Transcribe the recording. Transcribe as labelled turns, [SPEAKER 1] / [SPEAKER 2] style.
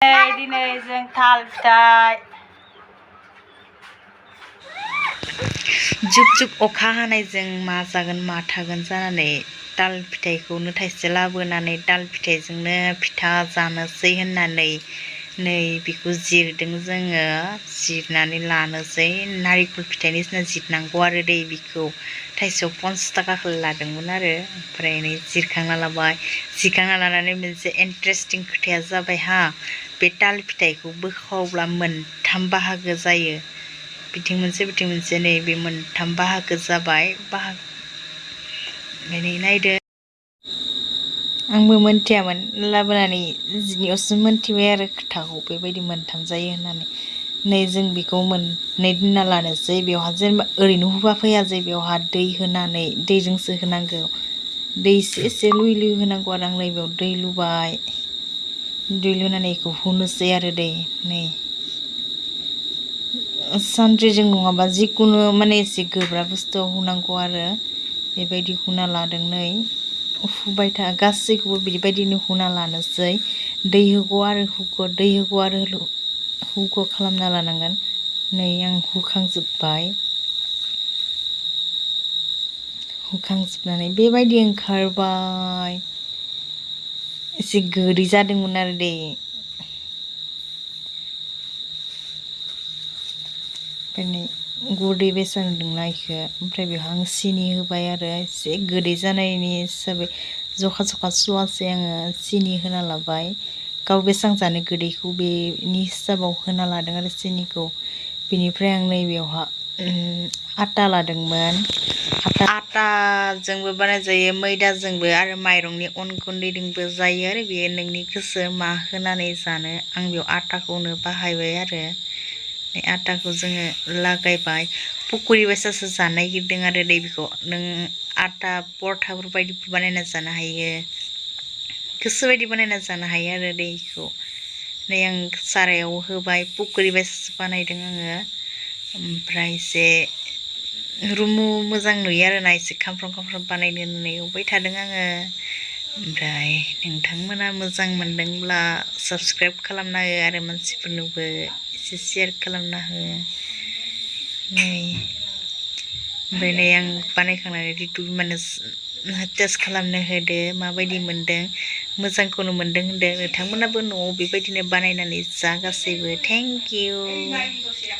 [SPEAKER 1] दिनै जों थाल फिथाइ जुब जुब अखा हानायजों मा जागोन मा थागोन जानानै ताल फिथाइखौनो थाइसे लाबोनानै ताल फिथाइजोंनो फिथा जानोसै होननानै नै बेखौ जिरदों जोङो जिरनानै लानोसै नारिखल फिथाइनिसिना जिरनांगौ आरो दै बेखौ थाइसेयाव 50 थाखाखौ लादोंमोन आरो ओमफ्राय नै जिरखांना लाबाय जिरखांना लानानै मोनसे इन्टारेस्टिं खोथाया जाबाय हा बे ताल फिथाइखौ बोखावब्ला मोनथाम बाहागो जायो बिथिं मोनसे नै बे मोनथाम बाहागो जाबाय बाहागो नायदो आंबो मोनथियामोन लाबोनानै जिनियावसो मोनथिबाय आरो खोथाखौ बेबायदि मोनथाम जायो होननानै नै जों बेखौ मोननै दोनना लानोसै बेवहा जेनेबा ओरैनो हुबा फैया जे बेवहा दै होनानै दैजोंसो होनांगौ दै एसे लुइ होनांगौ आरो आं नैबेयाव दै लुबाय दै लुनानै बेखौ हुनोसै आरो दै नै सान्द्रिजों नङाबा जिखुनु माने एसे गोब्राब बुस्थुआव हुनांगौ आरो बेबायदि हुना लादों नै हुबाय था गासैखौबो बिदिबायदिनो हुना लानोसै दै होगौ आरो दै होगौ आरो हुग' खालामना लानांगोन नै आं हुखांजोबनानै बेबायदि ओंखारबाय एसे गोदै जादोंमोन आरो दै गुदै बेसन होदोंना इखो ओमफ्राय बेवहाय आं सिनि होबाय आरो एसे गोदै जानायनि हिसाबै जखा सुवासै आङो सिनि होना लाबाय गाव बेसेबां जानो गोदैखौ बेनि हिसाबाव होना लादों आरो सिनिखौ बेनिफ्राय आं नैबेयावहा आटा लादोंमोन आटाजोंबो बानायजायो मैदाजोंबो आरो माइरंनि अन गुन्दैजोंबो जायो आरो बेयो नोंनि गोसो मा होनानै जानो आं बेयाव आटाखौनो बाहायबाय आरो आटाखौ जोङो लागायबाय पकरि बायसासो जानो नागिरदों आरो बेखौ नों आटा परथाफोर बायदि बानायना जानो हायो गोसोबायदि बानायना जानो हायो आरो बेखौ नै आं सारायाव होबाय पकरि बायसासो बानायदों आङो ओमफ्राय एसे रुमु मोजां नुयो आरोना एसे खामफ्राम बानायनो होननानै एवबाय थादों आङो ओमफ्राय नोंथांमोना मोजां मोनदोंब्ला साबस्क्राइब खालामना हो आरो मानसिफोरनोबो एसे शेयार खालामना हो नै ओमफ्राय नै आं बानायखांनानै रितु बिमानो टेस्ट खालामनो होदो माबायदि मोनदों मोजांखौनो मोनदों होनदों नोंथांमोनाबो न'आव बेबायदिनो बानायनानै जा गासैबो थेंक इउ